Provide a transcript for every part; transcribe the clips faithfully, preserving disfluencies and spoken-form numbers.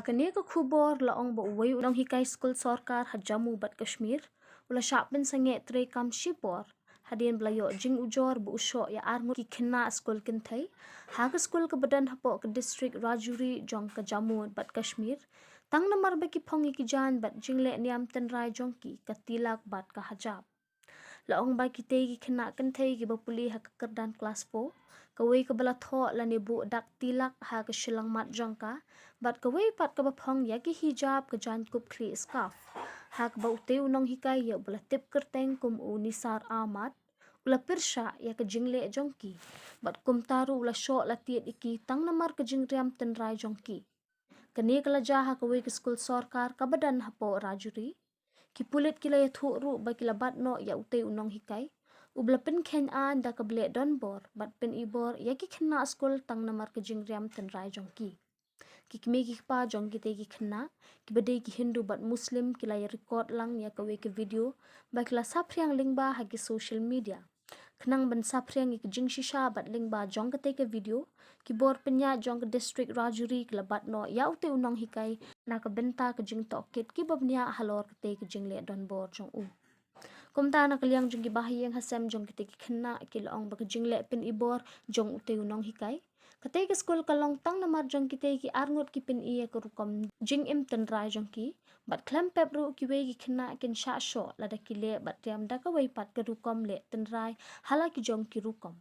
Kane ka khubor la ong ba uwei u nonghikai skul sorkar ha Jammu bad Kashmir u la shah pynsangeh treikam shipor hadien ba la ïoh jingujor ba u shoh ïa arngut ki khynnah skul kynthei ha ka skul kaba don hapoh ka district Rajouri jong ka Jammu bad Kashmir, tang namar ba ki phong ïa ki jaiñ bad jingleh niam tynrai jong ki, ka tilak bad ka hijab. La ong ba kitei ki khynnah kynthei kiba pule ha ka kyrdan klas four, kawei kaba la thoh lane buh dak tilak ha ka shyllangmat jong ka, bad kawei pat kaba phong ïa ki hijab, ka jaiñkup khlieh scarf, ha kaba utei u nonghikai ïa uba la tip kyrteng kum u Nisar Ahmad u la pyrshah ïa ka jingleh jong ki, bad kumta ruh u la shoh la tied ïa ki tang namar ka jingriam tynrai jong ki. Kane ka la jia ha kawei ka skul sorkar kaba don hapoh Rajouri. Ki pulit ki la ïathuh ruh ba ki la bat noh ïa utei u nonghikai uba la pynkheiñ aiñ da kaba leh donbor bad pynibor ïa ki khynnah skul tang namar ka jingriam tynrai jong ki. Ki kmie ki kpa jong kitei ki khynnah kiba dei ki Hindu bad Muslim ki la ïa record lang ïa kawei ka video ba ki la saphriang lyngba ha ki social media. Khnang ban saphriang ïa ka jingshisha bad lyngba jong katei ka video, ki bor pynïaid jong ka district Rajouri ki la bat noh ïa utei u nonghikai na ka bynta ka jingtohkit kiba bniah halor katei ka jingleh donbor jong u. Kumta na ka liang jong ki bahaïing hasem jong kitei ki khynnah ki la ong ba ka jingleh pynibor jong utei u nonghikai, katei ka skul ka long tang namar jong kitei ki arngut ki pyni ïa ka rukom jingim tynrai jong ki, bad khlem pep ruh kiwei ki khynnah kin shah shoh lada ki leh bad riam da kawei pat ka rukom leh tynrai ha la ki jong ki rukom.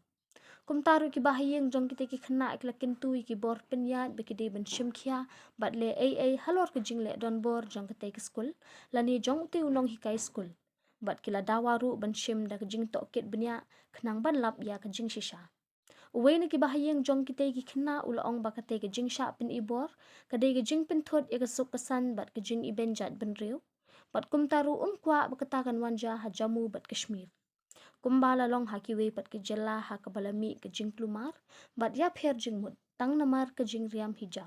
Kumta ruh ki bahaïing jong kitei ki khynnah ki la kyntu ïa ki bor pynïaid ba ki dei ban shim khia bad leh ei ei halor ka jingleh donbor jong katei ka skul lane jong utei u nonghikai skul, bad ki la dawa ruh ban shim da ka jingtohkit bniah khnang ban lap ïa ka jingshisha. Uwei na ki bahaïing jong kitei ki khynnah u la ong ba katei ka jingshah pynibor ka dei ka jingpynthut ïa ka suk ka saiñ bad ka jingibeiñ jaitbynriew, bad kumta ruh um kwah ba kata kan wan jia ha Jammu bad Kashmir, kumba la long ha kiwei pat ki jylla ha kaba la mih ka jingkulmar bad ïapher jingmut tang namar ka jingriam hijab.